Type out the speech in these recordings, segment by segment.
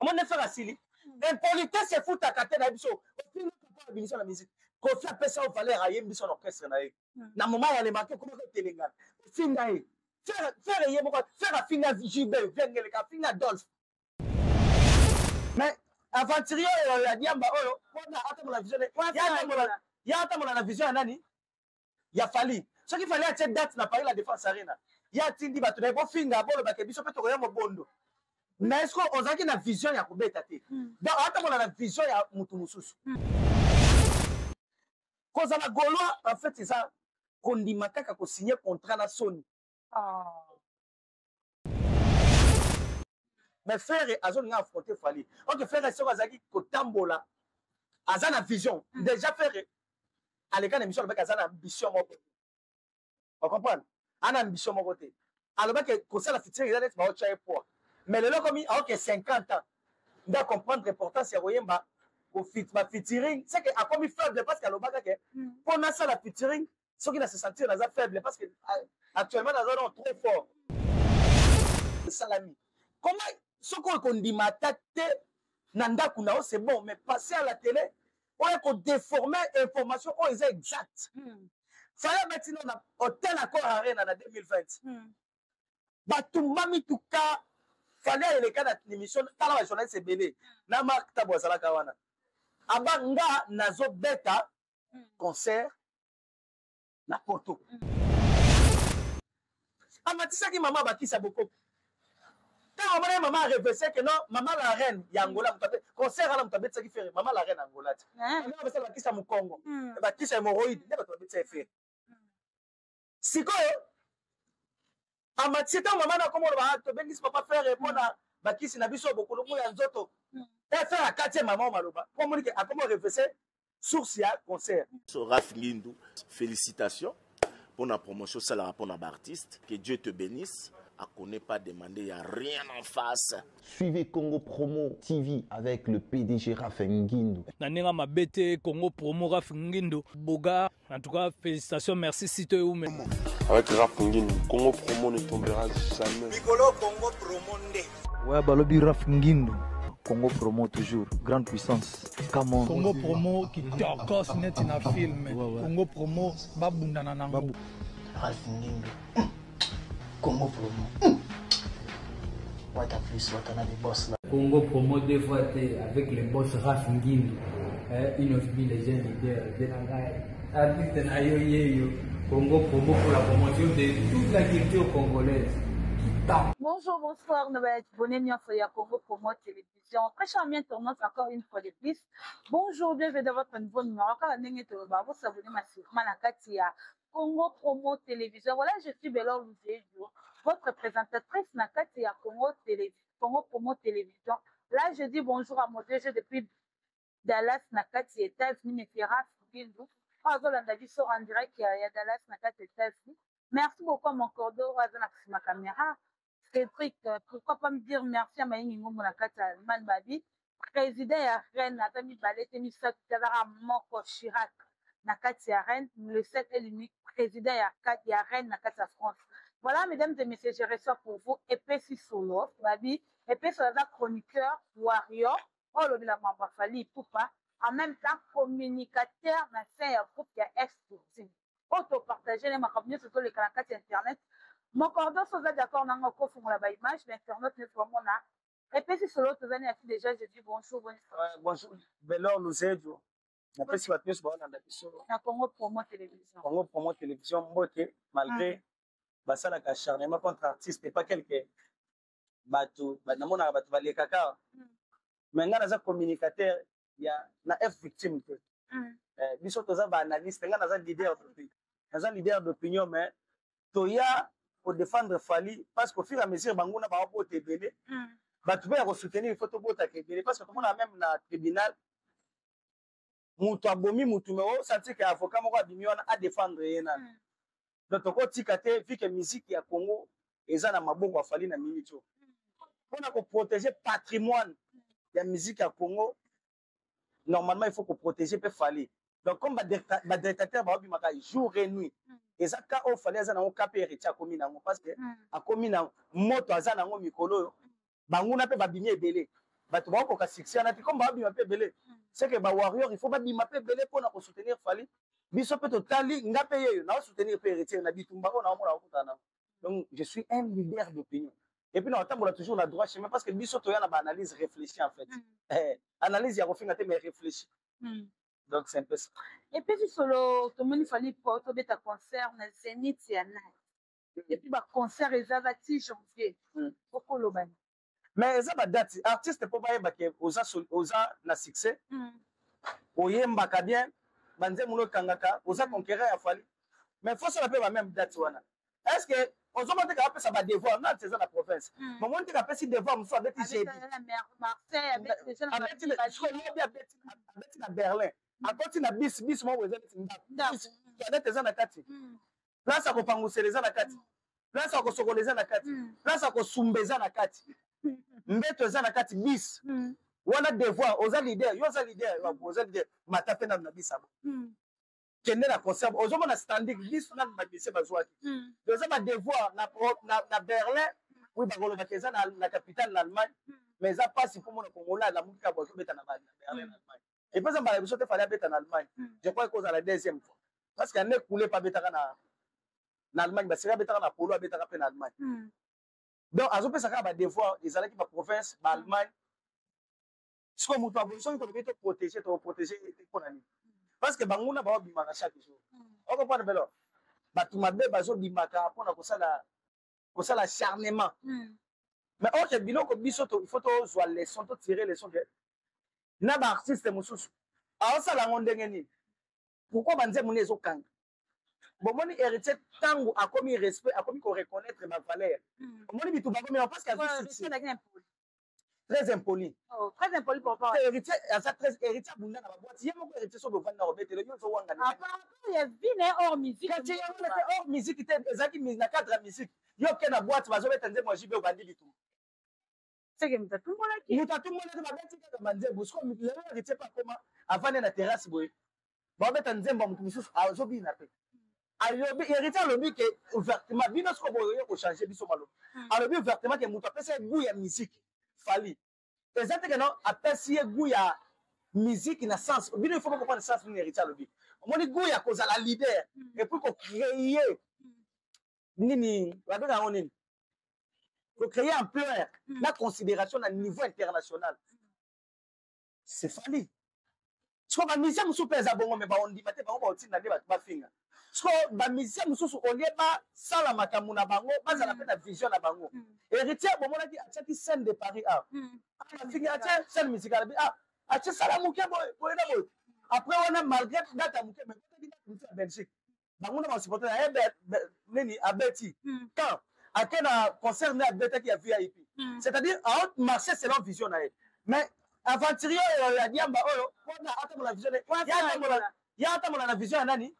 Omoni Ferre asili. Impolitesse efutaka te na biso. Abimisa na musique. Koffi apesa yo valeur, ayembi biso na orchestre na ye. Na moment ya lemaki okomaka otelengana. Ofinga ye. Ferre ye moko, Ferre afinga JB, Vengeleka, afinga Adolphe. Mais aventurier oyo ya diamba oyo mpona atambola vision ya atambola na vision ya nani? Ya Fally. Soki Fally atie date na Paris la Défense Arena, ye atindi bato na ye bofinga, bolobaka biso mpe tokoya mobondo. Mais est-ce que ozalaki na vision ya kobeta te? Donc atambola na vision ya mutu mosusu. Kozala Gaulois en fait eza kondima kaka kosigner contrat na Sony. Mais Ferre azolinga affronter Fally. Ok, Ferre soki azalaki kotambola aza na vision. Déjà Ferre aleka na émission, alobaki aza na ambition moko. Ocomprendre? Ana ambition moko te. Alobaki kosala featuring eza neti baotya ye poids. Mais lelo komi aoke 50 ans nde acomprendre importance ya koyemba ba featuring, c'est que akomi faible parce que alobaka ke mpo nasala featuring soki na se sentir naza faible parce que actuellement naza non trop fort. Esalami comment soki oyo kondima ata te na ndako na yo, c'est bon, mais passer à la télé oyo kodéformer information oyo eza exact. Fally abeti no na hôtel Accor Arena na 2020, batumba mituka. Fally aleka na émission, tala bajournaliste ebele na Mark Tabo azalaka wana, aba nga nazobeta concert na poto. Amatisaki mama bakisa bokoko. Ntango amona ye mama arevese ke non, mama la reine ya Angola, moto concert wana moto abetisaki Ferre, mama la reine Angola te, basala bakisa mokongo, bakisa hémorroïde nde bato babetisa ye Ferre. Sikoyo amatisi ntango mama na komoloba tobengisi papa Ferre mpona bakisi na biso bokulumu ya nzoto. E Ferre akati ye mama maloba po amoni ke akomo revese source ya concert. So Raf Ngindu, félicitations pour la promotion salaka pour l'artiste. Que Dieu te bénisse. A connaît pas demander, il n'y a rien en face. Suivez Congo Promo TV avec le PDG Raf Ngindu. Na ndenge mabe te, Congo Promo, Raf Ngindu, Boga, en tout cas, félicitations, merci Sito Eume. Avec Raf Ngindu, Congo Promo ne tombera jamais. Mikolo Congo Promo nde. Ouais, balobi Raf Ngindu. Congo Promo toujours, grande puissance. Come on. Congo Promo qui tokos neti na film. Ouais. Congo Promo babundana nango. Babu. Raf Ngindu. Congo Promo. What a plus, what another boss là. Congo Promo deux fois T avec le boss Raf Ngindu. Inosbi les jeunes leaders de la artiste na yo yeyo. Congo Promo pour la promotion de toute la culture congolaise. Bonjour, bonsoir, nous allons nyonso ya Congo Promo Télévision. Très cher ami internaute, encore une fois de plus. Bonjour, bienvenue dans votre nouveau numéro. Kaka ndenge toloba, vous s'abonner massivement na kati ya Congo Promo Télévision. Voilà, je suis Belor Luzejo, votre présentatrice na kati ya Congo Télévision, Congo Promo Télévision. Là, je dis bonjour à mon DG depuis Dallas na kati ya États-Unis, M. Raf Ngindu. Azolanda biso en direct ya Dallas na kati ya États-Unis. Merci beaucoup à mon cordeau aza na nsima caméra. Cédric, pourquoi pas me dire merci à Mayingi Ngombo na kati ya Allemagne, babi président ya Rennes ata mibale te misato te, azaka moko Chirac na kati ya Rennes, le seul et l'unique président ya Rennes na kati ya France. Voilà, mesdames et messieurs, je reçois pour vous Epesi Solo, babi Epesi aza chroniqueur warrior oyo olobela mambo ya Fally Ipupa, en même temps communicateur na sein ya groupe ya F14 oyo topartage ne makambo nyonso toleka na kati ya internet. Mokordo, so oza d'accord nanga, okofungola baimage bainternet nyonso bamona Epesi Solo. Tozani ati déjà, je dis bonjour, bonne Ouais, bonjour Belor Luzejo, napesi bato nyonso baolanda biso na Congo Promo Télévision. Congo Promo Télévision, mbote. Malgré basalaka acharnement contre artiste pas quelque bato, namonaka bato balekaka, mais ngai naza communicateur ya na F victime te. Biso toza baanalyste, ngai naza leader d'opinion, naza leader d'opinion, mais toya kodéfendre Fally parce qu'au fur et à mesure banguna baobota ebele, bato mpe ya kosoutenir, il faut tobotaka ebele parce que tomona même na tribunal moto abomi motu, mais osanti ke avocat moko abimi wana adéfendre ye nani. Donc tokotika te, vu que musique ya Congo eza na maboko ya Fally na minute oyo, mpona koprotéger patrimoine ya musique ya Congo, normalement il faut koprotéger mpe Fally. Donc comme badétracteur baobimaka jour et nuit, eza ka oyo Fally aza nango ka mpe héritier akomi nango parce que akomi na moto aza nango mikolo oyo, banguna mpe babimi ebele. Bato bakokoka succès wana te, comme babima mpe ebele. C'est que bawarrior, il faut babima mpe ebele mpona kosoutenir Fally. Biso mpe totali, nga mpe yeyo naosoutenir mpe Héritier na bitumba oyo naomona kokutana nango. Donc je suis un leader d'opinion et puis naotambola toujours na droit chemin, parce que biso toya na baanalyse réfléchi en fait. Analyse ya kofinga te, mais réfléchi. Donc c'est un peu ça. Et puis solo tomoni Fally po tobeta concert na Zénith ya nani, et puis baconcert eza ti janvier. Okoloba nini? Mais eza badate artiste mpo bayeba ke oza na succès, oyembaka bien, banzembo no ekangaka, oza conquérant ya Fally, mais fosala mpe bameme date wana. Est ce que ozomona te ka apesa badevoir nati eza na province? Momoni te ka apesi devoir mosusu, abeti jeudi, lobi abeti na Berlin, akoti na bis bis moko eza neti ndako, toilette eza na kati, place ya kopangusela eza na kati, place ya kosokola eza na kati, place ya kosumba eza na kati, mbeto eza na kati bis wana. Devoir, oza leader, yo oza leader, oza leader, mata mpe nanu na bis abo, kende na concert. Ozomona standing biso nanu bamise bazwaki. Eza badevoir na Berlin. Oui, bakolobaka eza na capitale na Allemagne, mais eza mpasi mpo mona Kongola alamuki kaka bazobeta na Berlin, na Allemagne. Et puis eza mbala biso te Fally abeta na Allemagne. Je crois ekozala deuxième fois, parce que ane kule mpe abetaka na Allemagne, baseri abetaka na polo, abetaka mpe na Allemagne. Donc azopesa kaka badevoir, ezalaki baprovince, baallemagne. Sikoyo moto aboyi, soki tolobi toprotege, toprotege mpona nini? Parce que banguna baobimaka chaque jour, okocomprendre belo bato mabe bazobimaka mpona kosala acharnement. Mais ok, biloko biso il faut tozwa leçon, totire leçon ke na baartiste mosusu aosala yango ndenge nini. Pourquoi banzembo nde ezokanga? Bomoni Héritier, ntango akomi respect, akomi koreconnaître bavaleur, omoni bitumba akomi, parce que azwi succès. Très impoli. Oh, très impoli pourquoi? Héritier aza très, Héritier abunda na baboîte ye moko. Héritier, soki ovandi na kobetele yo, ozowanga. Ya vie na hors musique. Kati yango te, hors musique te, ezalaki na cadre ya musique. Yo ke na boîte, bazobeta nzembo ya JB, obandi bitumba. Seke moto atumbolaki. Moto atumbolaki, babeti kaka banzembo. Siko lelo Héritier mpe akoma avandi na terrasse boye, babeta nzembo ya moto mosusu, azobina mpe. Alobi, Héritier alobi ke ouvertement, bino siko boye kochange biso maloba. Alobi ouvertement ke moto apesi ye goût ya musique, Fally. Eza te ke non, apesi ye goût ya musique na sens bino, il faut comprendre sens nini Héritier alobi. Omoni goût ya kozala leader et puis kocréer nini, babenga yango nini, kocréer ampleur na considération na niveau international, c'est Fally. Siko bamusicien mosusu mpe eza bongo, me baondima te, bango baotinda nde bato bafinga. Siko bamusicien mosusu, olie basala makambo na bango, bazala mpe na vision na bango. Héritier, bomonaki atiaki scène de Paris a afingi, atie scène musicale bi, ah, atie sala moke boye boye na boye. Après wana, malgré date ya moke, mais botaki date mosusu ya Belgique, bango na basupporter na ye nini, abeti quand ake na concert nde abetaki ya VIP, c'est-à-dire ao marché selon vision na ye. Mais aventurier oyo ya diamba oyo, mpona atambola vision, ye atambola na vision ya nani?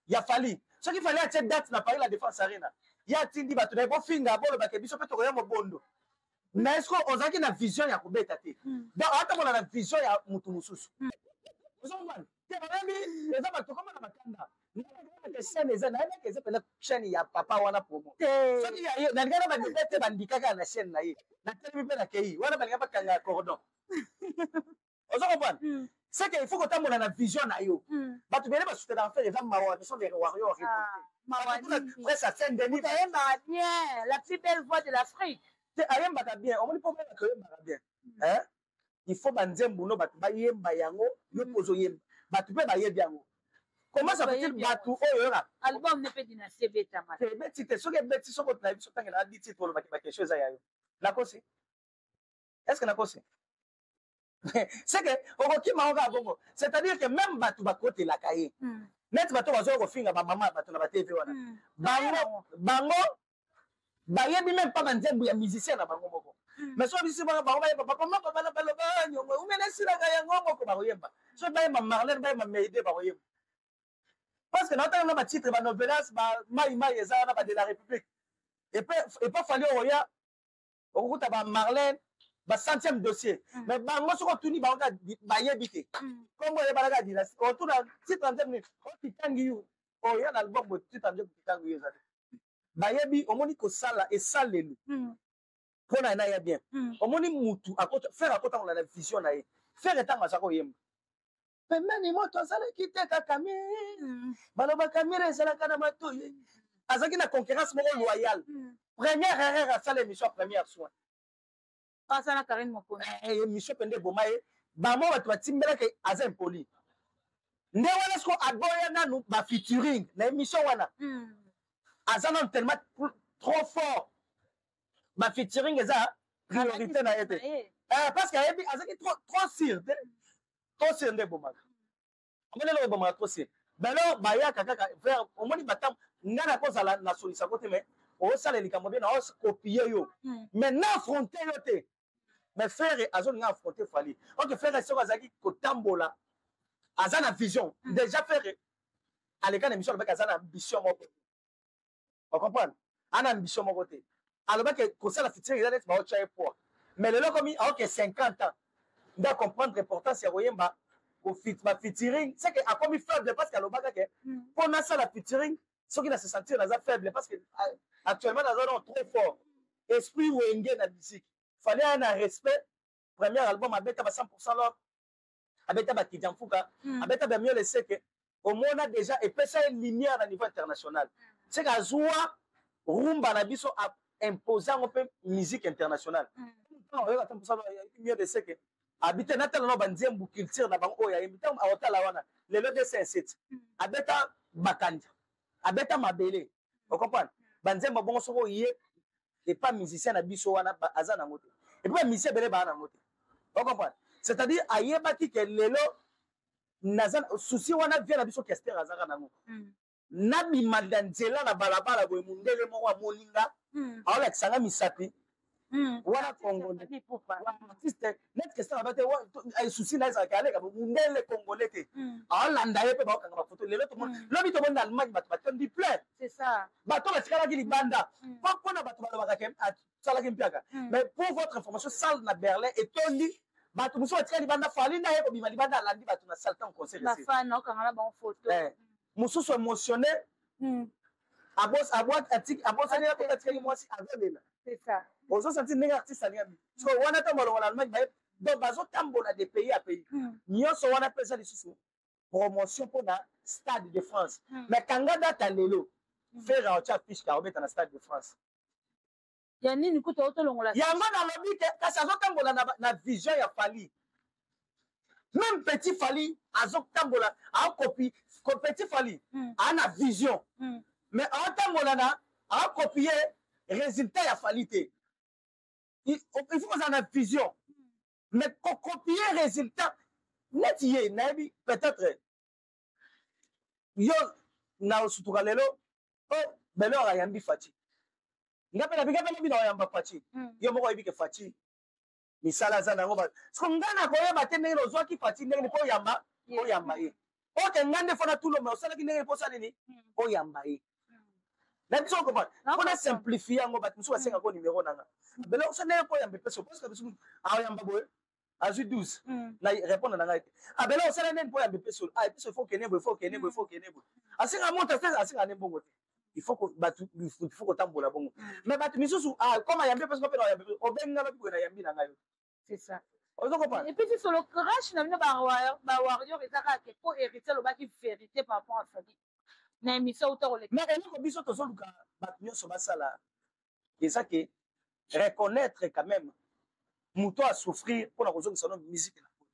Ya Fally. Soki Fally atie date na Paris, la Défense Arena, ye atindi bato na ye bofinga, bolobaka biso mpe tokoya mobondo. Mais est ce que ozalaki na vision ya kobeta te? Donc atambola na vision ya motu mosusu. Ozomona te, bayebi eza bato koma na bakanda chaîne, eza nayebaki eza mpena chaîne ya papa wana promo. Soki nalinga na bandika te, bandika kaka na chaîne na ye, natelemi mpe nakei wana, balinga bakanga ya cordon. Ozo comprendre? C'est que il faut kotambola na vision na yo. Bato bele basoutenaka Ferre, eza mawa, ce sont des warriors révoltés. Presse à Saint Denis. Ayembaka bien, la plus belle voix de l'Afrique. Te, ayembaka bien. Omoni, mpo bayebaka oyembaka bien, il faut banzembo no bato bayemba yango, yo mpo ozoyemba, bato mpe bayebi yango. Comment ça fait-il bato oyo yoka? Album ne mpe Dynastie ebetama. Ebeti te. Soki ebeti, soki na biso tangela di titre, olobaki baquestion eza ya yo. Nakosi? Est ce que nakosi? C'est que okokima ngo kaka bongo, c'est-à-dire que même bato bakotelaka ye neti bato bazoya kofinga bamama, bato na batv wana, bango bayebi même pas banzembo ya musicien na bango moko. Mais soki biso bango bayemba papa mama, bana baloba nyongo umene esilaka yango moko, bakoyemba. Soki bayemba Marlene, bayemba Meide, bakoyemba, parce que naotanga na batitre banovelas, bamai mai eza wana, ba de la République epa Fally, oya okokuta ba Marlène, ba centième dossier. Mais bango, soki otuni bango kaka, bayebi te kombo oyebalaka Dynastie. Otuna titre nzembo nini okitangi yu oya na album boye, titre nzembo kitangi yu eza te, bayebi. Omoni kosala esalelu. Mpo na ya bien. Omoni mutu akota Ferre akotangola na vision na ye. Ferre ntango aza koyemba pembeni moto azalaki te kaka mire. Balobaka mire ezalaka na matoi. Azalaki na concurrence moko loyale. Première erreur, asala émission première soin. Asala Karine Mokonzi. Émission mpe nde eboma ye. Bamo bato batimbelaki aza impoli. Nde wana siko aboya nanu bafeaturing na émission wana. Aza nanu tellement trop fort, bafeaturing eza priorité na ye te. Parce que ayebi azalaki trop, trop sûr te. Trop sûr nde ebomaka. Omoni eloko ebomaka trop sûr. Balo bayaka kaka vers omoni batam nga nakozala nasolisako te, mais osala likambo bien, naokopie yo, mais na affronte yo te. Mais Ferre azolinga affronte Fally. Ok, Ferre soki azalaki kotambola, aza na vision. Déjà Ferre aleka na émission, alobaki aza na ambition moko. Ocomprendre, ana ambition moko te. Alobaki kosala featuring eza neti baotya ye poids. Mais lelo komi aoke 50 ans nde acomprendre importance ya koyemba bafeaturing. C'est que akomi faible parce que alobaka ke mpo nasala featuring soki na se sentir naza faible, parce que actuellement naza non trop fort. Esprit Wenge na musique, Fally aya na respect. Premier album abeta ba 100% love, abeta bakidja mfuka, abeta bamiole seke. Omona déjà epesa ye lumière na niveau international. Seke azwa rumba na biso, impose yango mpe musique internationale. Oyoka 100% mieux de seke abi te. Natala no banzembu culture na bango oyo ayembi. Ntango aotala wana lelo 207, abeta bakanja, abeta mabele. Ocomprendre, banzembo bongo soki oye epa musicien na biso wana aza nango te. Et puis bamusicien ebele baa nango te. Ocomprendre, c'est-à-dire ayebaki ke lelo naza souci wana. Vie na biso Kester azaka nango, nabima na nzela na balabala boye, mundele moko amoni nga, aolakisanga misapi wana congolais artiste net. Kester aba te souci na ezalaka aleka mundele congolais te, aolanda ye mpe baokanga bafoto. Lelo lobi tomoni na Allemagne bato batondi plein, bato batikalaki libanda mpona bato balobaka ke asalaki mpiaka. Mais pour votre information, salle na Berlin etondi, bato mosusu batikali libanda. Fally na ye kobima libanda, alandi bato na salle ntango concert. Mosusu émotionné, abosani atikaki mwasi, azolela. Ozosanti ndenge artiste alingami. So wana ntango balongo na Allemagne, donc bazotambola de pays à pays nyonso wana mpe eza lisusu promotion mpona Stade de France. Mais kanga data lelo, Ferre aotya affiche aobeta na Stade de France. Ya nini kuta otolongola? Yango nalobi te, kasi azotambola na vision ya Fally. Même petit Fally azotambola, aokopi petit Fally aa na vision, mais aotambola na aokopie résultat ya Fally te. Il faut kozala na vision, mais kokopie résultat neti ye nayebi peut-être yo na osutuka lelo o belo ayambi Fatshi, nga mpe nabika mpe lobi na oyamba Fatshi. Yo moko oyebi ke Fatshi misala aza nango. Siko nga na koyeba te ndenge ozwaki Fatshi, ndenge mpo oyamba ye. Oke, nga nde fona tulo, me osalaki ndenge mpo osala nini oyamba ye na biso. Okoma mpona simplifie yango, bato mosusu basengaka numero nanga belo osala ndenge mpo oyamba epeso, parce que biso aoyamba boye azwi 12 na répondre na ngai te. Abela osala nini mpo oyamba epeso? Ah, epeso, il faut okende boye, il faut okende boye, il faut okende boye. Asenga moto, asenga nde mbongo te. Il faut bato, il faut kotambola bongo. Mais bato misusu, comme ayambi epeso, mpe na oyambi, obengi nga lobi boye, nayambi na ngai. C'est ça. Ozo comprendre? Et puis si solo crash na bino bawarrior eza kaka ke po Héritier alobaki vérité par rapport à Fally na émission uta koleka. Mais eloko biso tozoluka bato nyonso basala eza ke reconnaître quand même moto asouffrir mpona kozongisa no musique na poto.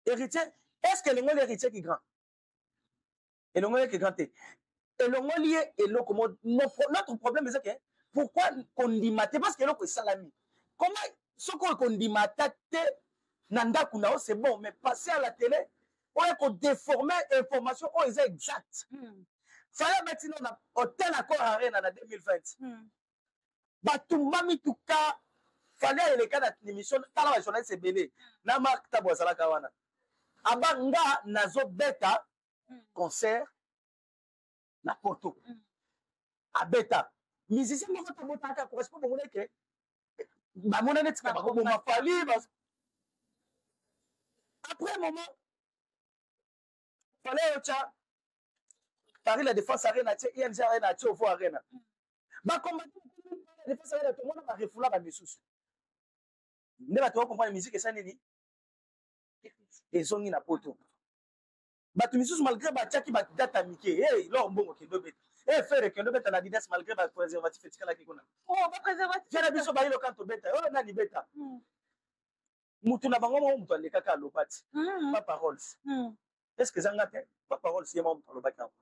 Héritier, est ce que elongoli Héritier ki grand? Elongoli ye ki grand te, elongoli ye eloko. Notre problème eza ke pourquoi kondima te? Parce que eloko esalami comment? Soki oyo kondima ata te na ndako na yo, c'est bon, mais passer à la télé oyo kodéforme information oyo eza exact. Fally abeti no na hotel Accor Arena na 2020, batumba mituka. Fally aleka na émission, tala bajournaliste ebele na Mark Tabo azalaka wana. Aba nga nazobeta concert na poto, abeta musicien moko tobotaka correspond bongo neke bamona neti ka bakoboma Fally. Après moment, Fally ayotya Paris La Défense Arena, atie ING Arena, atie Ovo Arena, bakombati. La Défense Arena, tomona barefula bamisusu nde bato bakomprendre musique esa nini ezongi na poto. Bato misusu, malgré batiaki badate ya mike, hey, lor mbongo kende obeta, hey, Ferre kende obeta na Adidas, malgré bapréservatif etikalaki kuna. Oh, bapréservatif. Tia na biso bayilo kan tobeta oyo nani beta mutu na bango moko, mutu alekaka aloba ti pa paroles. Est ce que ezanga te pa paroles? Ye moko mutu alobaki yango.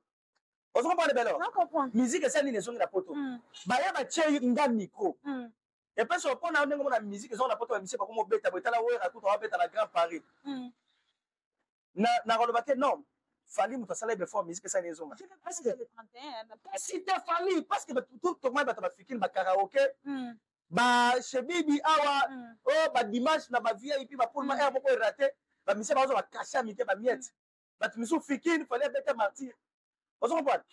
Ozo comprendre belo? Musique esa nini ezongi na poto, baya batie nga micro epesi mpona ndenge omona musique ezongi na poto, bamisie bakoma obeta boye. Tala Wera kutu awabeta na Grand Paris. Nakoloba te non, Fally moto asala effort, musique esali ezonga. Kasi te Fally, parce que tokomai bato bafikini bakaraoke bashebibi awa o badimanche na bavip bapulma aire moko erate, bamisie bazwa bacachet ya mike, bamiete bato misusu fikini. Fally abeta Martyr. Ozo comprendre,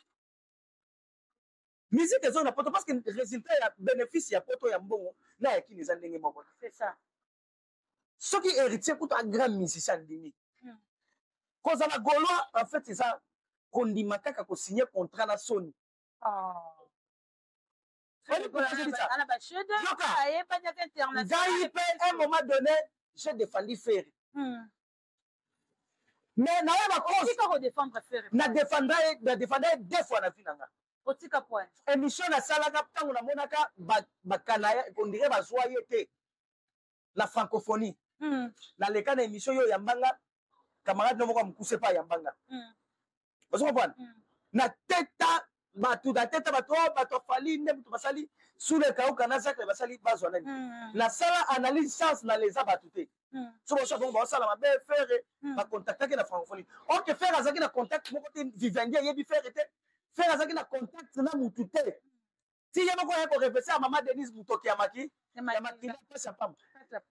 musique ezonga na poto parce que résultat ya bénéfice ya poto ya mbongo na ya kini eza ndenge moko. C'est ça. Soki Héritier kutu a grand musicien andimi kozala Gaulois, en fait eza kondima kaka kosigne contrat na Soni. Ngai mpe, un moment donné, j'ai défendu Ferre, mais nayeba na défenda ye deux fois na vie na nga. Otika point. Émission nasalaka ntango namonaka bakana kondire bazwa ye te na francophonie, naleka na émission oyo yambanga camarade no moko ya mokuse mpe ayambanga. Ozo comprendre, na teta bato, na teta bato oyo bato afali nde moto basali sule kauka na Zacle basali bazwa nani. Nasala analyse chance na leza bato te. So baso bango baosala mabe Ferre, bacontactaki na francophonie. Ok, Ferre azalaki na contact moko te, Vivendi ayebi Ferre te, Ferre azalaki na contact na mutu te. Ti ye moko aye korefese ya mama Denise Mutoki ya maki ya makila mpasi ya pamba.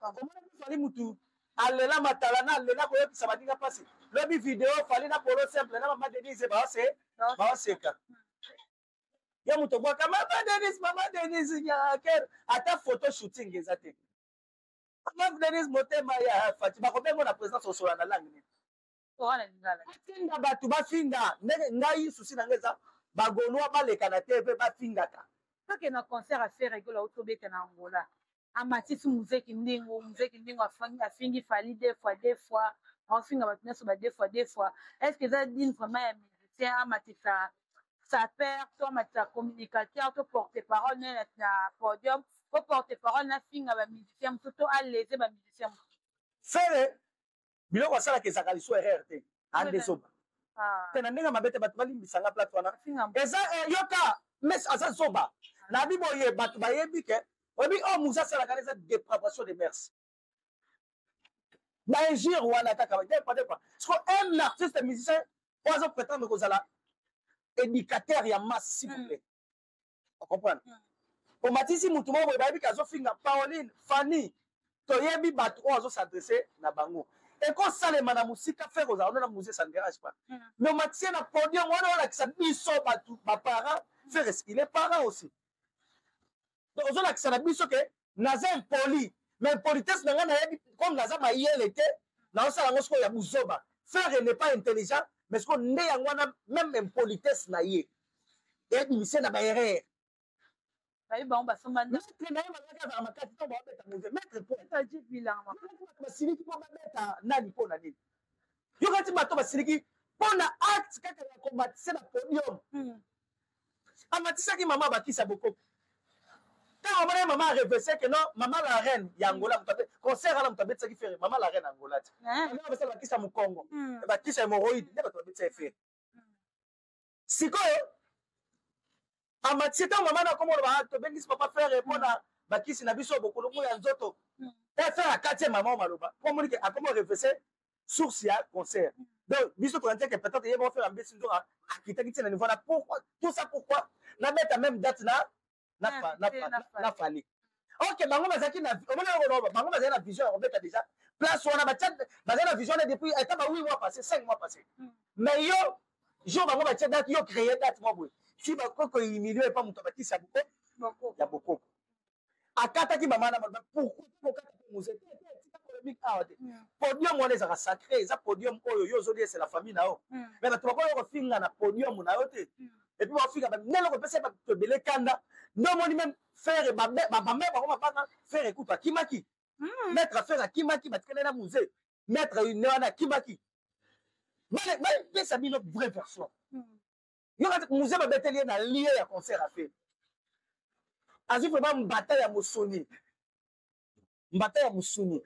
Omonaki Fally mutu alela matala na alela koyebisa baninga mpasi. Lobi video Fally na polo simple na mama Denise baose baoseka ye moto obwaka mama Denise, mama Denise nyaker, ata photo shooting eza te. Mama Denise motema ya Fati bakobengo na présidence, osola na langue nini? Atinda bato bafinga ndenge ngai susi na ngai eza bagaulois baleka na te mpe bafingaka. Toke na concert ya Ferre Gola otobeta na Angola, amatisi muzeki ndingo, muzeki ndingo afingi Fally deux fois, deux fois aofinga bato nyonso ba deux fois, deux fois. Est ce que eza digne vraiment ya musicien amatisa sapeur to amatisa communicateur to porte parole ne na podium po porte parole nafinga bamusicien mosusu to alese bamusicien mosusu? Ferre biloko asalaka ezalaka liso erreur te, ande zoba te na ndenge mabe te. Bato balimbisanga plate wana eza yoka, mais aza zoba nabi boye. Bato bayebi ke oyebi oyo musa asalaka eza dépravation de mœurs, bainjure wana kaka depa depa. Parce que un artiste musicien oyo azo prétendre kozala éducateur ya masse, s'il vous plaît, ocomprendre, omatisi mutu moko boye bayebi ke azofinga Pauline Fanny, toyebi bato oyo azos'adresse na bango. Ekosalema na mosika, Ferre kozala wana na musée, ça ne dérange pas, mais omatisi na podium wana, olakisa biso bato baparent. Ferre, il est parent aussi, donc ozolakisa na biso ke naza impoli, mais impolitesse na ngai nayebi comme naza mayele te, naosala yango sikoyo ya buzoba. Ferre n'est pas intelligent, mais sikoyo nde yango wana même impolitesse na ye ebimise na baerreur. Bayebi bango basomba. Maître na ye bazalaki azala makasi ntango baobeta mauvais maître po basiliki mpo babeta nani mpo na nini. Yoka ti bato basiliki mpo na acte kaka ya komatise na podium. Amatisaki mama bakisa bokoko. Ntango amona ye mama arevese ke non, mama la reine ya Angola, moto concert wana moto abetisaki Ferre, mama la reine Angola ti basala bakisa mokongo, bakisa hémorroïde nde bato babetisa ye Ferre. Sikoyo amatisi ntango mama na komona tobengisi papa Ferre mpona bakisi na biso bokulumu ya nzoto e Ferre akati ye mama maloba po amoni ke akoma revese source ya concert. Donc biso tokanisi ke peut-être ye moko Ferre ambesi nzoka akitaki ntina niveau na. Pourquoi tout ça? Pourquoi nabeta même date na Fally? Ok, bango bazalaki na omoni yango, bango bazalaki na vision ya kobeta déjà place wana, batia bazali na vision wana depuis ata ba 8 mois passé, 5 mois passé. Mais yo jour bango batia date, yo créer date mwa boye si bakoko humilier epa moto abakisi ya bokoko ya bokoko akataki mama na baloba pourquoi kokata muse te? Tika polémique awa te. Podium wana ezalaka sacré, eza podium oyo yo ozoliesela famille na yo, mais bato bakoya kofinga na podium na yo te. Et puis bafinga ndenge kopesa bato ebele kanda. Nde omoni meme Ferre bameme bango mabanga Ferre kutu akimaki. Maître Ferre akimaki, batikali na musée. Maître ne wana akimaki. Bapesa bino vraie version. Yo kati musée babeteli ye na lieu ya concert a Ferre. Azwi vraiment mbata ya mosuni. Mbata ya mosuni.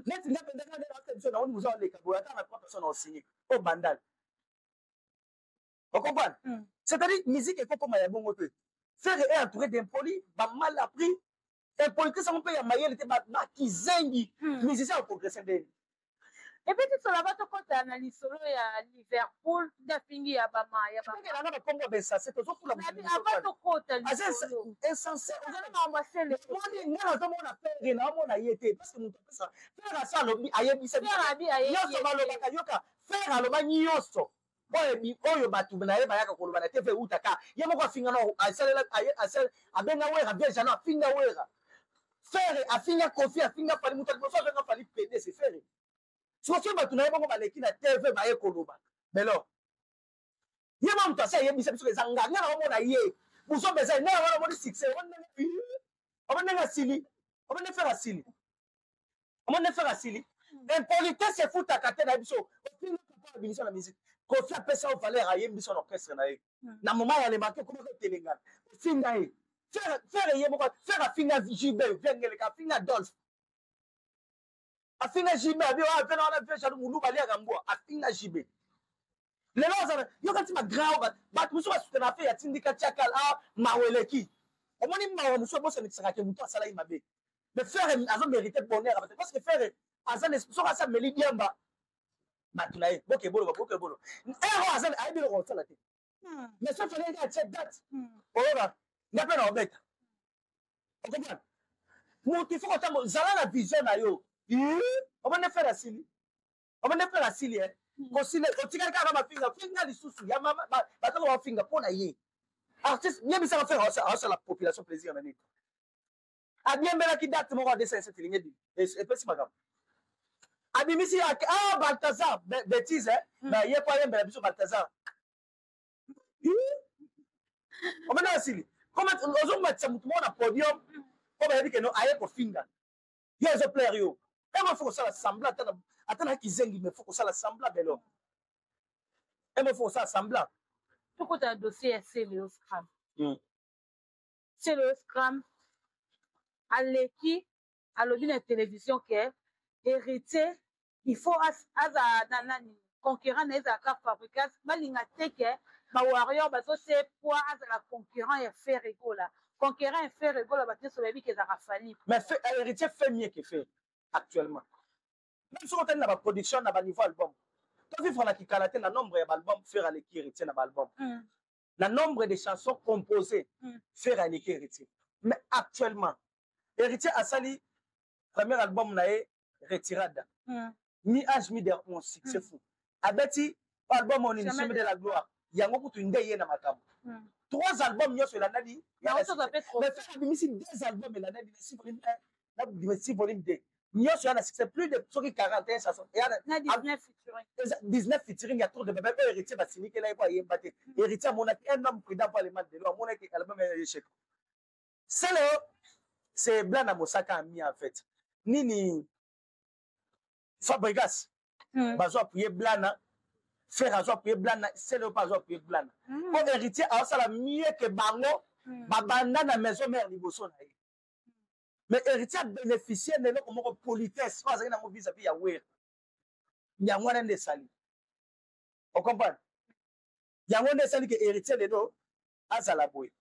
Neti nga mpenza nga nde na biso na oni muza oleka boye ata na 3 personnes osigné au bandal. Ocomprendre? C'est-à-dire musique ekokoma ya bongo te. Ferre est entouré d'impolis, ba mal appris, impolitesse yango mpe ya mayele te, bakizengi. Musicien akoprogresse ndeni. Et puis tisola batokota na lisolo ya Liverpool nde afingi ya bama ya bakelanga bakombo ya insensé tozofula avant tokota lisolo insensé ozamoni nga nazomona Ferre naomona ye te parce que moto apesa Ferre asa alobi ayebisa nyonso balobaka yoka Ferre aloba nyonso oyo bato na ye bayaka koloba na TV eutaka ye moko afinga na asalela abenga Wera bien jano afinga Wera Ferre afinga Koffi afinga Fally moto liboso abenga Fally PD c'est Ferre. Soki bato na ye bongo baleki na TV baye koloba belo ye mwa moto asi ayebisa biso eza nga nga naomona ye buzomba eza nga wana omoni succès omoni ndenge asili omoni Ferre asili omoni Ferre asili impolitesse efutaka te na biso ofinga papa abimisa na musique Koffi apesa yo valeur ayembi biso na orchestre na ye na moment ya lemaki okomaka otelengana ofinga ye Ferre ye moko Ferre afinga JB vengeleka afinga Adolphe afinga JB abi oyo avena wana vie jaloux muluba aliaka mbwa afinga JB lelo azala yoka nti bagrand bato mosusu basutana afe ya tindika tiakal a mawa eleki omoni mawa mosusu ebosanikisaka ke moto asalaki mabe mais Ferre azo mérité bonheur parce que Ferre aza soki asa meli diamba bato na ye bokebolo bokebolo ero aza ayebi eloko kosala te mais soki Ferre atie date oyoka nga mpe na obeta okomprendre moto ifo kotambo zala na vision na yo omoni Ferre asili omoni Ferre asili kosila otikali kaka mafinga finga lisusu ya mama bato bafinga mpo na ye artiste yebisaka Ferre aosala population plaisir na nini abiembelaki date moko ya 207 elingi epesi makambo abimisi ah Balthazar bêtise mais ye po ayembela biso Balthazar omona asili ozomatisa motu moko na podium mpo bayebi keno aye kofinga yo ezoplaire yo emo fo kosala semblant ata na kizengi mais fo kosala semblant belo emo fo kosala semblant. Tokota na dossier ya Celeo Scram. Celeo Scram aleki alobi na télévision ke héritier il faut azala na nani concurrent na ezalaka Fabregas balinga te ke bawarrior bazose poids azala concurrent ya Ferre Gola concurrent ya Ferre Gola bato nyonso bayebi ke ezalaka Fally. Mais héritier fait mieux que Ferre actuellement même soki otali na baproduction na baniveau album tovivre na kikala te na nombre ya baalbum Ferre aleki héritier na baalbum na nombre de chansons composées Ferre aleki héritier mais actuellement héritier asali premier album na ye Retirada mi âge mi der mon succès fou abeti album oyo nini Chemin de la gloire yango kutu nde ye na makambo trois albums nyonso elandani mais Ferre abimisi deux albums elandani na 6 volume 1 na 6 volume 2 nyonso ya na succès plus de soki 41 chansons na 19 featuring 19 featuring ya tour de bébé oyo héritier basinikela ye po ayemba te héritier amonaki un homme prudent po alema lelo amonaki album ya échec Celeo c'est Blana Mosaka ami en fait nini Fabregas bazo appuyer Blana Ferre azo appuyer Blana Celeo mpe azo appuyer Blana po héritier aosala mieux que bango babanda na maison mère liboso na ye mais héritier abénéficie na eloko moko politesse oyo azalaki nango vis-à-vis ya Wera yango wana nde esali ocomprendre yango nde esali ke héritier lelo azala boye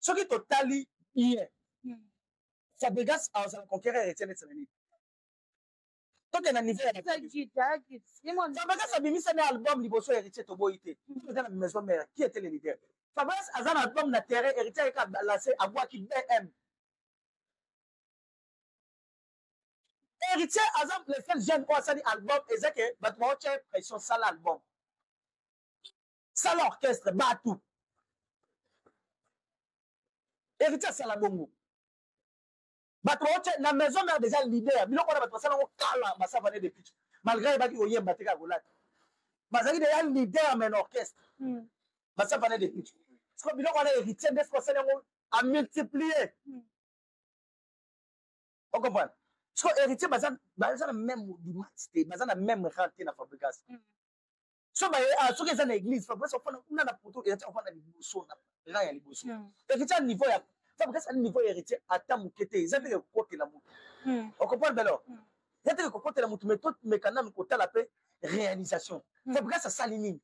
soki totali bien Fabregas azala conquérant héritier neti na nini tokende na niveau ya Fabregas abimisa na album liboso héritier toboyi te eza na maison mère qui était le leader Fabregas aza na album na terrain héritier ayeka lancé abwaki BM héritier aza le seul jeune oyo asali album eza ke bato baotya pression sala album sala orchestre bato héritier asala bongo bato baotya na maison mère déjà leader biloko wana bato basala yango kala basavane de picho malgré ayebaki koyemba te kaka kolata bazalaki déjà leader mais na orchestre basavane de picho siko biloko wana héritier nde siko asali yango. Amultiplie. Ocomprendre? Siko Héritier baza na même audimat te, baza na même rang te na Fabrigas. So baye, ah, soki eza na église, Fabrigas ofanda kuna na poto, Héritier ofanda liboso na rang ya liboso. Héritier niveau ya Fabrigas ali niveau ya Héritier ata moke te. Eza ndenge kokotela motu. Ocomprendre belo? Eza ndenge kokotela motu, mais tomeka nanu kotala mpe réalisation. Fabrigas asali nini?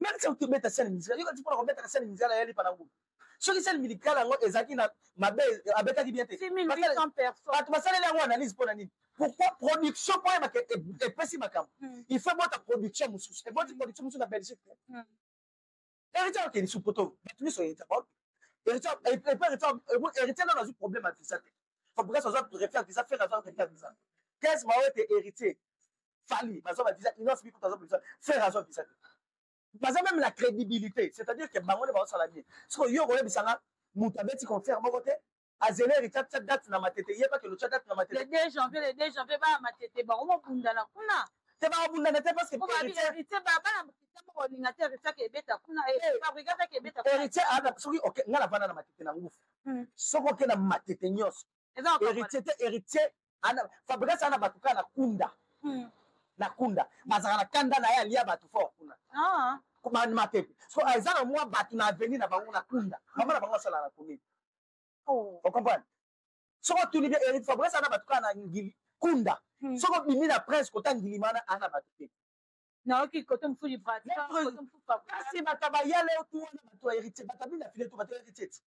Même si okobeta scène musicale, yoka ti mpona kobeta scène musicale ayali pana ngubu. Soki scène musicale yango ezalaki na mabe, abetaki bien te, bato basaleli yango analyse mpona nini? Pourquoi production mpo oyebaka epesi makambo? Il faut ebota production mosusu, eboti production mosusu na Belgique te. Héritier akende su poto, bato nyonso Héritier Héritier nano azwi problème ya visa te. Fabrigas azwa refus ya visa, Ferre azwa refus ya visa. 15 maoyo ete Héritier, Fally bazwa bavisa, Innoss'B kutu azwa visa, Ferre azwa visa te. Baza même la crédibilité, c'est-à-dire que bango nde bazosala bien. Soki yo koyebisanga moto abeti concert moko te, azele Héritier atia date na Matete, yeba ke lotya date na Matete le 2 janvier, le 2 janvier baya Matete, bango mobundana kuna. Te, bakobundana te parce que Héritier, bana moko olinga te Héritier akebeta kuna, Fabrigas akebeta. Héritier aza, soki nga navanda na Matete na ngufu, soki oke na Matete nyonso, Héritier te. Héritier, Fabrigas aza na bato kaka na kunda. Na kunda bazalaka na kanda na ye, alia bato fort kuna Matete. So eza na mwa bato na avenir na bango na kunda, mama na bango asalaka na commune. Ocomprendre? Soki otuni bien, Héritier, Fabrigas aza na bato kaka na ngili kunda. Soki obimi na Prince kota Ngilima wana, aza na bato te. Nayoki kote mosusu. Kasi bato bayale otu wana, bato ya Héritier, bato abina file to bato ya Héritier ti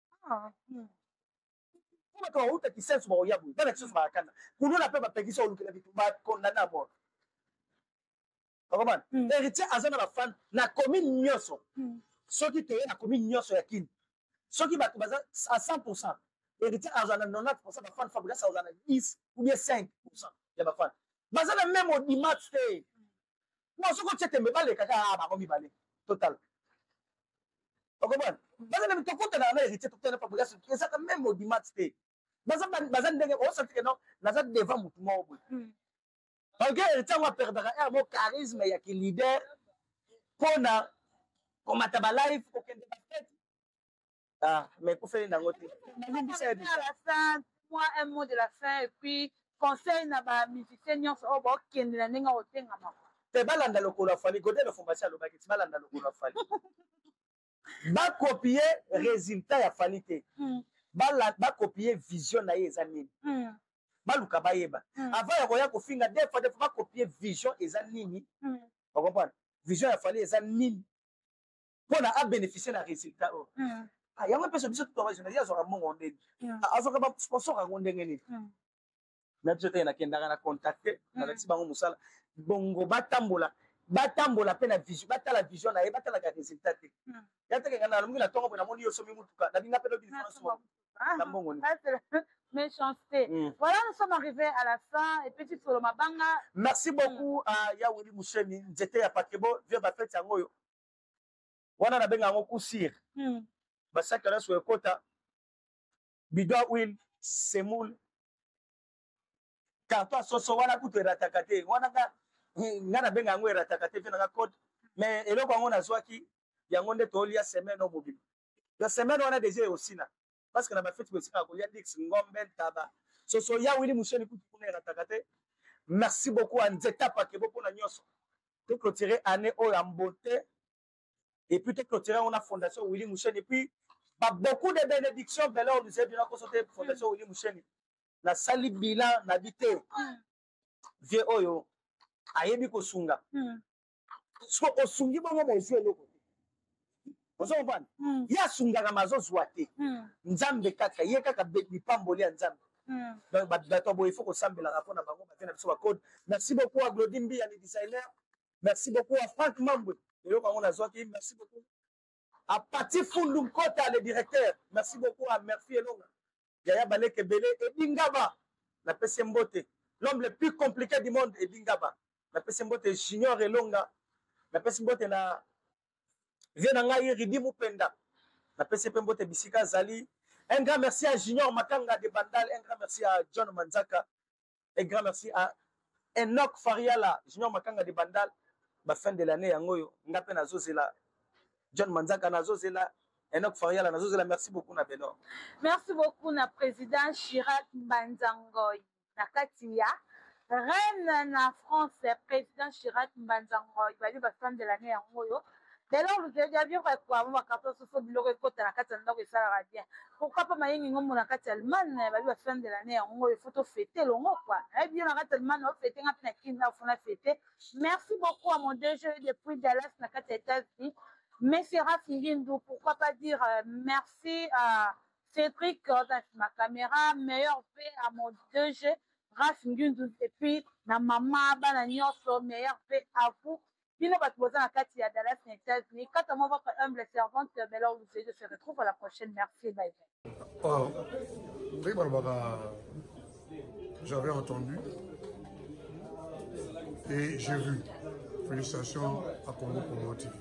po bato bauta Kisenso, bakoya boye, bana Kisenso bakakanda kuluna mpe bapekisi olukela bitu, bakondana ya mort. Okomana, Héritier aza na bafan na commune nyonso. Soki toye na commune nyonso ya Kini, soki bato baza à 100, Héritier azwa na 90 bafan, Fabrigas azwa na 10 ou bien 5 ya bafan. Baza na même audimat te. Bon, soki otie tembe, baleka kaka bango mibale total. Okomona, baza na tokutanaka na Héritier, tokutana na Fabrigas, ezaka même audimat te. Baza ndenge osenti ke non, naza devant motu moko boye. Malgré Héritier yango aperdaka air mo charisme ya ki leader mpona komata balive, kokende bafete. Ah, mais ekufeli nango te, nalimbisa ye. À la fin, moi, un mot de la fin et puis conseil na bamusicien nyonso oyo baokende na ndenge akotengama. Te, balanda lokolo ya Fally. Godel Ofombasi alobaki ti balanda lokolo ya Fally, bakopie résultat ya Fally te, bakopie vision na ye eza nini. Baluka bayeba avant ya koya kofinga deux fois, deux fois. Bakopie vision eza nini. Ocomprendre? Vision ya Fally eza nini mpona abénéficie na résultat oyo? Yango epesa biso tojournaliste azwaka mbongo ndeni, azwaka basponsor yango ndenge nini? Na biso te, nakendaka na contacte, nalakisi bango mosala bongo, batambola, batambola mpe na vision, batala vision na ye, batalaka résultat te. Ya teke nga nalobi na ntongo boye, namoni yo somi mutuka, nabinga mpe lobi na mbongo ni. Méchanceté. Voilà, nous sommes arrivés à la fin. Et petit solo mabanga. Merci beaucoup à Yaweli Moucheni, nzete ya Pakebo, vieux bafete yango oyo. Wana nabenga yango kusir. Basaki nyonso ekota, bidon ya huile, semoule, carton ya soso wana kutu erataka te. Wana nga nga nabenga yango erataka te mpe nanga code. Mais eloko yango nazwaki yango nde tolia semaine oyo mobimba. Ya semaine wana deja eosila parce que na bafeti bosikaka kolia dix, ngombe, ntaba, soso. Ya Wili Musheni kutu kuna erataka te. Merci beaucoup à Nzeta Pakebo mpona nyonso. Toclôturer année oyo en beauté et puis toclôturer on a fondation Willy Musheni et puis ba beaucoup de bénédictions. Belo nous bien kosote fondation Willy Musheni. Nasali bilan na bi te, vie oyo ayebi kosunga. So osungi bongo, bozwi eloko te. Ozo comprendre? Ye asungaka ma azozwa te. Nzambe kaka ye kaka lipamboli ya Nzambe. Donc bato ya boye, faut kosambelaka mpona bango, bate na biso bacode. Merci beaucoup à Glodi Mbiya, le designer. Merci beaucoup à Frank Mambwe, eloko yango nazwaki. Merci beaucoup à Pati Fundu Nkota, le directeur. Merci beaucoup à Merci Elonga, Yaya Baleke Ebele, Edingaba, napesi mbote, l'homme le plus compliqué du monde, Edingaba, napesi mbote. Junior Elonga, napesi mbote. Na vie na ngai Ridi Mupenda, napesi mpe mbote bisika azali. Un grand merci à Junior Makanga de Bandal, un grand merci à John Manzaka, un grand merci à Enoch Fariala. Junior Makanga de Bandal, bafin de l'année yango oyo nga mpe nazozela, John Manzaka nazozela. Enoch Fariala nazozela. Merci beaucoup na Belor. Merci beaucoup na président Chirac Mbanzangoy na kati ya Rennes na France. Président Chirac Mbanzangoy bali ba fan de l'année yango oyo. Belor Luzedia vivre quoi, mo bakarton soso biloko ekota na kati ya ndako esalaka bien. Pourquoi pas mayengi ngombo na kati ya Allemagne, bali ba fan de l'année yango oyo, faut tofete longo quoi. Nayebi yo na kati ya Allemagne ofete, nga mpe na Kini afuna fete. Merci beaucoup à mon DG depuis Dallas na kati ya États-Unis, Monsieur Raph Ngindu. Pourquoi pas dire merci à Cédric dans ma caméra. Meilleur V à mon DG Raph Ngindu et puis na mama bana nyonso, meilleur V à vous. Bino bato boza na kati ya Dallas na États-Unis. Quant à moi, votre humble servante Belor Luzejo, se retrouve à la prochaine. Merci, bye bye. Oh, ndenge balobaka, j'avais entendu et j'ai vu. Félicitations à Congo Promo TV.